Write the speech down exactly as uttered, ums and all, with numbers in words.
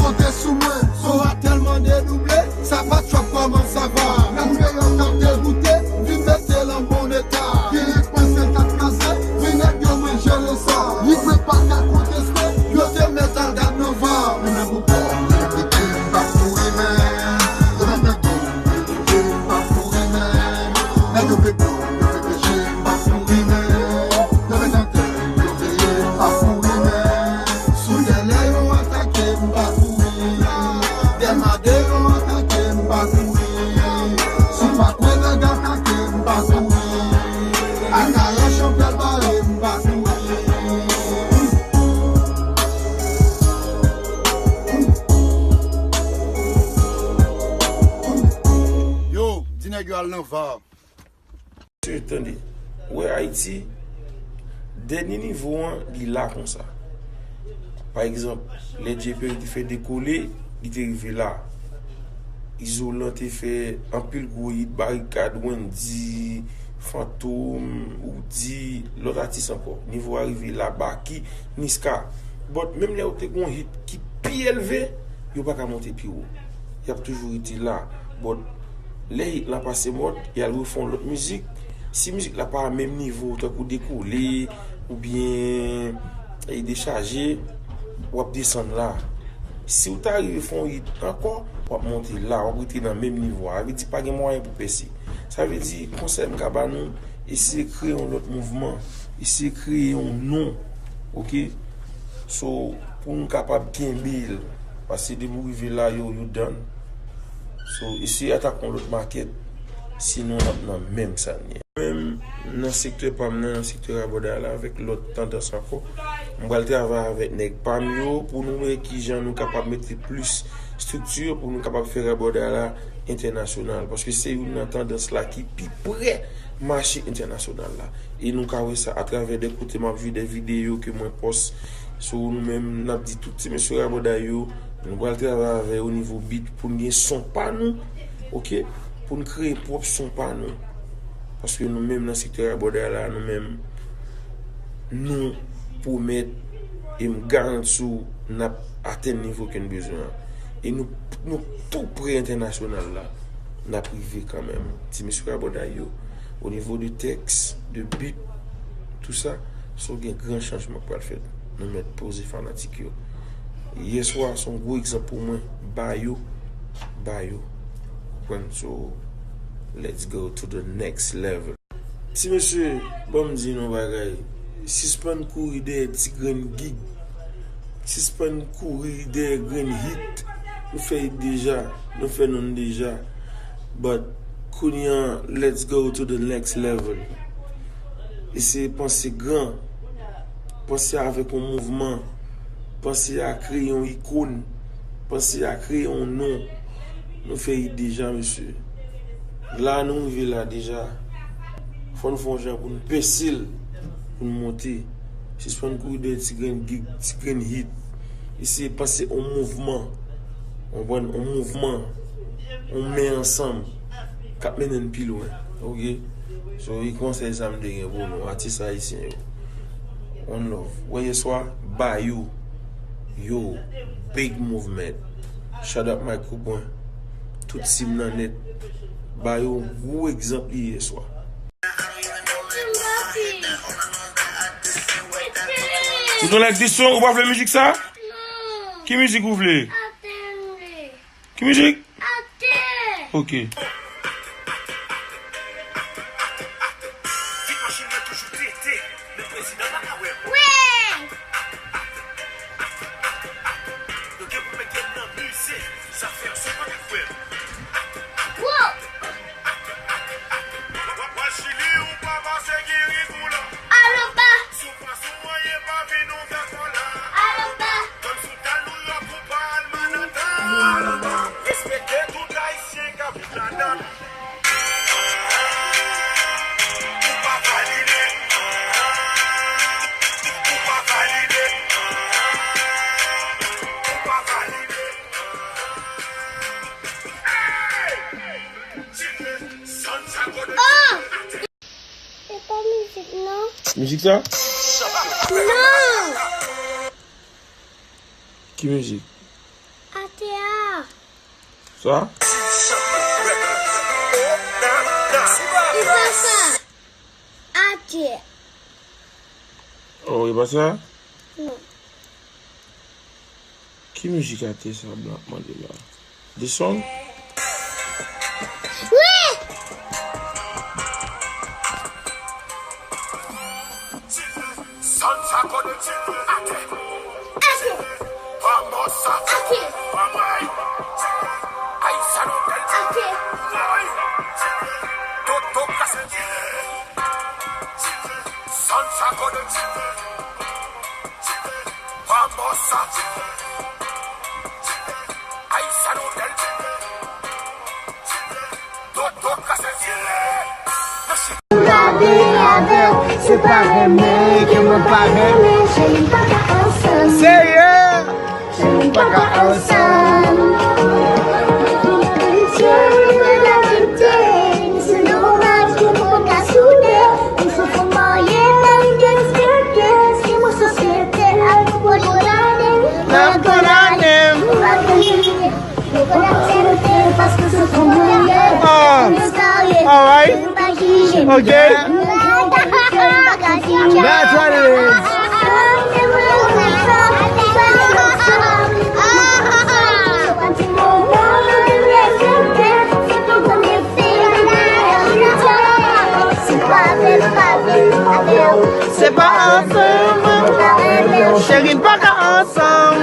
Monte sou mwen, son a tèlman dedouble, sa pa t chòk, kòman sa va? Moun deyò k ap degoute, vin mete l an bon eta. Ki lit panse l t ap kraze, wi nèg yo mwen jere sa. Li vre pa ka konteste, yo te mèt al gad nan va. Mwen nan boukò, yo te di m pa kouri, men yo nan tankou, yo te di m pa kouri, men nèg yo pe kouri, yo te peche m pa kouri, men yo met antè, yo veye m pa kouri, men sou tèlè yo atake m pa kouri. Dèmade yo atake m pa kouri. Si w pa kwè nèg atake m pa kouri. Akayè chanpèl bare m pa kouri. Yo, di nèg yo al nan va. Mesye, tande. Ou wè Ayiti, dènye nivo an, li la konsa. Pa egzanp, lè Dye Peri te fè Dekole, li te rive la. Izolan te fè anpil gwo hit, Barikad, Wendy, Fantom, Roody, lòt atis ankò. Nivo a rive la, Baky, Niska. But menm lè yo te gon hit ki pi elve, yo pa ka monte pi wo. Y ap toujou rete la. But lè hit la pase mòd, y al refè yon lòt mizik. Si mizik la pa menm nivo, tankou Dekole, oubyen, e, Dechaje, w ap desann la. Si w ta rive fè yon hit ankò, w ap monte la, w ap rete nan menm nivo a. Sa vle di pa gen mwayen pou pèse. Sa vle di, konsèy m ka ba nou, eseye kreye yon lòt mouvman, eseye kreye yon non, oke? So, pou nou kapab kenbe l, paske depi w rive la, yo, you done. So, eseye atake yon lòt makèt, sinon n ap nan menm sa n ye. Menm nan sektè pa m nan, nan sektè rabòday la, avèk lòt tandans ankò, m pral travay avèk nèg pa m yo pou nou wè kijan nou kapab mete plis estrikti pou nou kapab fè rabòday la entènasyonal, paske se youn nan tandans la ki pi pre mache entènasyonal la. E nou ka wè sa atravè de kote m ap jwe de videyo ke mwen pòs sou nou menm, n ap di tout ti mesye rabòday yo, nou pral travay avè yo nivo beat pou n gen son pa nou, oke? Pou n kreye pwòp son pa nou. Paske nou menm nan sektè rabòday la, nou menm, nou pwomèt e m garanti w n ap atenn nivo ke n bezwen an. E nou, nou tou pre entènasyonal la. N ap rive kanmenm. Ti mesye rabòday yo, o nivo de tèks, de beat, tou sa, so gen gran chanjman k pral fèt. Nou mèt poze fanatik yo. Yèswa se yon gwo egzanp pou mwen. Ba yo, ba yo. Konprann? So, let's go to the next level. Ti mesye, ban m di nou yon bagay. Sispann kouri dèyè ti grenn gig. Sispann kouri dèyè grenn hit. Nou fè hit deja, nou fè non n deja. But kounye a, let's go to the next level. Eseye panse gran. Panse avèk yon mouvman. Panse a kreye yon ikòn. Panse a kreye yon non. Nou fè hit deja, mesye. La nou rive la deja. Fò n fè yon jan pou n pèse l, pou n monte. Sispann kouri dèyè ti grenn gig, ti grenn hit. Eseye panse yon mouvman. Konprann? Yon mouvman. Yon men ansanm k ap mennen n pi lwen. Oke? So, e konsèy sa m te gen pou nou, atis ayisyen yo. One love. Wè yèswa, ba yo. Yo, big movement. Shout out Mike Coupon. Tout team nan nèt. Ba yo yon gwo egzanp li yèswa. Ou don't like this song? Ou pa vle mizik sa? Ki mizik ou vle? Ki mizik? Ok. Mizik sa? Non! Ki mizik? A Sa? Li pa sa. Atè. Oh, e pa sa? Non. Ki mizik atè sa blan ap mande la? This song? Wi! Atè. Atè. Atè. Gade avèk, se pa renmen ke mwen pa renmen, cheri, m pa ka ansanm. Seye! Cheri, m pa ka ansanm. Cheri, mwen la rete, se domaj ke mwen pa ka soude. Mwen sou fon marye, men m te espere ke si mwen sosyete al pou kondane m, Nan kondane m. Mwen pa ka rete, mwen pa ka aksepte, paske se fon marye. Ah. Mwen marye, Alright. mwen pa jije. Ok. That's what it is. Se pa ansanm. Cheri, n pa ka ansanm.